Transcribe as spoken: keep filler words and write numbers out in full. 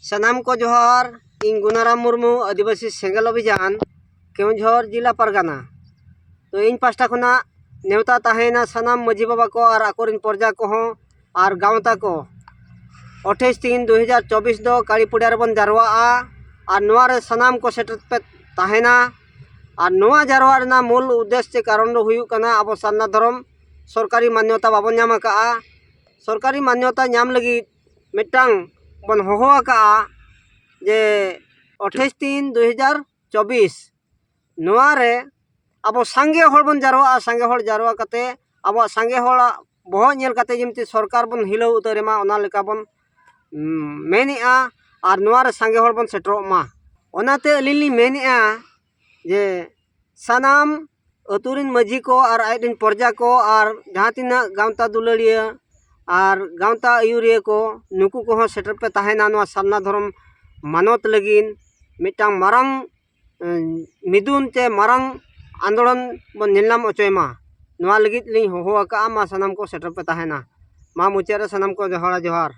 ᱥᱟᱱᱟᱢ ᱠᱚ ᱡᱚᱦᱟᱨ᱾ ᱤᱧ ᱜᱩᱱᱟᱨᱟᱢ ᱢᱩᱨᱢᱩ, ᱟᱹᱫᱤᱵᱟᱹᱥᱤ ᱥᱮᱸᱜᱮᱞ ᱚᱵᱷᱤᱡᱟᱱ, ᱠᱮᱣᱚᱱᱡᱷᱚᱨ ᱡᱤᱞᱟ ᱯᱟᱨᱜᱟᱱᱟ᱾ ᱛᱚ, ᱤᱧ ᱯᱟᱦᱴᱟ ᱠᱷᱚᱱᱟᱜ ᱱᱮᱣᱛᱟ ᱛᱟᱦᱮᱸᱭᱮᱱᱟ ᱥᱟᱱᱟᱢ ᱢᱟᱹᱡᱷᱤ ᱵᱟᱵᱟ ᱠᱚ ᱟᱨ ᱟᱠᱚᱨᱮᱱ ᱯᱨᱚᱡᱟ ᱠᱚᱦᱚᱸ ᱟᱨ ᱜᱟᱶᱛᱟ ᱠᱚ, ᱟᱴᱷᱟᱥ ᱛᱤᱱ ᱫᱩ ᱦᱟᱡᱟᱨ ᱪᱚᱵᱵᱤᱥ ᱫᱚ ᱠᱟᱹᱲᱤᱯᱩᱲᱤᱭᱟ ᱨᱮᱵᱚᱱ ᱡᱟᱨᱣᱟᱜᱼᱟ᱾ ᱟᱨ ᱱᱚᱣᱟ ᱨᱮ ᱥᱟᱱᱟᱢ ᱠᱚ ᱥᱮᱴᱮᱨ ᱯᱮ ᱛᱟᱦᱮᱱᱟ᱾ ᱟᱨ ᱱᱚᱣᱟ ᱡᱟᱨᱣᱟ ᱨᱮᱱᱟᱜ ᱢᱩᱞ ᱩᱫᱽᱫᱮᱥ ᱪᱮ ᱠᱟᱨᱚᱱ ᱫᱚ ᱦᱩᱭᱩᱜ ᱠᱟᱱᱟ, ᱟᱵᱚ ᱥᱟᱨᱱᱟ ᱫᱷᱚᱨᱚᱢ ᱥᱚᱨᱠᱟᱨᱤ ᱢᱟᱱᱭᱚᱛᱟ ᱵᱟᱵᱚᱱ ᱧᱟᱢ ᱟᱠᱟᱫᱼᱟ᱾ ᱥᱚᱨᱠᱟᱨᱤ ᱢᱟᱱᱭᱚᱛᱟ ᱧᱟᱢ ᱞᱟᱹᱜᱤᱫ ᱢᱤᱫᱴᱟᱝ ᱵᱚᱱ ᱦᱚᱦᱚ ᱟᱠᱟᱫᱼᱟ ᱡᱮ ᱟᱴᱷᱟᱥ ᱛᱤᱱ ᱫᱩ ᱦᱟᱡᱟᱨ ᱪᱚᱵᱵᱤᱥ, ᱱᱚᱣᱟ ᱨᱮ ᱟᱵᱚ ᱥᱟᱸᱜᱮ ᱦᱚᱲ ᱵᱚᱱ ᱡᱟᱨᱣᱟᱜᱼᱟ᱾ ᱥᱟᱸᱜᱮ ᱦᱚᱲ ᱡᱟᱨᱣᱟ ᱠᱟᱛᱮ ᱟᱵᱚᱣᱟᱜ ᱥᱟᱸᱜᱮ ᱦᱚᱲᱟᱜ ᱵᱚᱦᱚᱜ ᱧᱮᱞ ᱠᱟᱛᱮ ᱡᱮᱢᱛᱤ ᱥᱚᱨᱠᱟᱨ ᱵᱚᱱ ᱦᱤᱞᱟᱹᱣ ᱩᱛᱟᱹᱨ ᱢᱟ, ᱚᱱᱟ ᱞᱮᱠᱟ ᱵᱚᱱ, ᱩᱢ, ᱢᱮᱱᱮᱜᱼᱟ᱾ ᱟᱨ ᱱᱚᱣᱟ ᱨᱮ ᱥᱟᱸᱜᱮ ᱦᱚᱲ ᱵᱚᱱ ᱥᱮᱴᱮᱨᱚᱜ ᱢᱟ᱾ ᱚᱱᱟᱛᱮ ᱟᱹᱞᱤᱧ ᱞᱤᱧ ᱢᱮᱱᱮᱜᱼᱟ ᱡᱮ ᱥᱟᱱᱟᱢ ᱟᱹᱛᱩ ᱨᱮᱱ ᱢᱟᱹᱡᱷᱤ ᱠᱚ ᱟᱨ ᱟᱡ ᱨᱮᱱ ᱯᱨᱚᱡᱟ ᱠᱚ ᱟᱨ ᱡᱟᱦᱟᱸ ᱛᱤᱱᱟᱹᱜ ᱜᱟᱶᱛᱟ ᱫᱩᱞᱟᱹᱲᱤᱭᱟᱹ ᱟᱨ ᱜᱟᱶᱛᱟ ᱟᱹᱭᱩᱨᱤᱭᱟᱹ ᱠᱚ, ᱱᱩᱠᱩ ᱠᱚᱦᱚᱸ ᱥᱮᱴᱮᱨ ᱯᱮ ᱛᱟᱦᱮᱱᱟ ᱱᱚᱣᱟ ᱥᱟᱨᱱᱟ ᱫᱷᱚᱨᱚᱢ ᱢᱟᱱᱚᱛ ᱞᱟᱹᱜᱤᱫ ᱢᱤᱫᱴᱟᱝ ᱢᱟᱨᱟᱝ, ᱮᱸ, ᱢᱤᱫᱩᱱ ᱪᱮ ᱢᱟᱨᱟᱝ ᱟᱱᱫᱳᱞᱚᱱ ᱵᱚᱱ ᱧᱮᱞ ᱧᱟᱢ ᱦᱚᱪᱚᱭ ᱢᱟ᱾ ᱱᱚᱣᱟ ᱞᱟᱹᱜᱤᱫ ᱞᱤᱧ ᱦᱚᱦᱚ ᱟᱠᱟᱫᱼᱟ, ᱢᱟ ᱥᱟᱱᱟᱢ ᱠᱚ ᱥᱮᱴᱮᱨ ᱯᱮ ᱛᱟᱦᱮᱱᱟ᱾ ᱢᱟ ᱢᱩᱪᱟᱹᱫ ᱨᱮ ᱥᱟᱱᱟᱢ ᱠᱚ ᱡᱚᱦᱟᱨ ᱡᱚᱦᱟᱨ᱾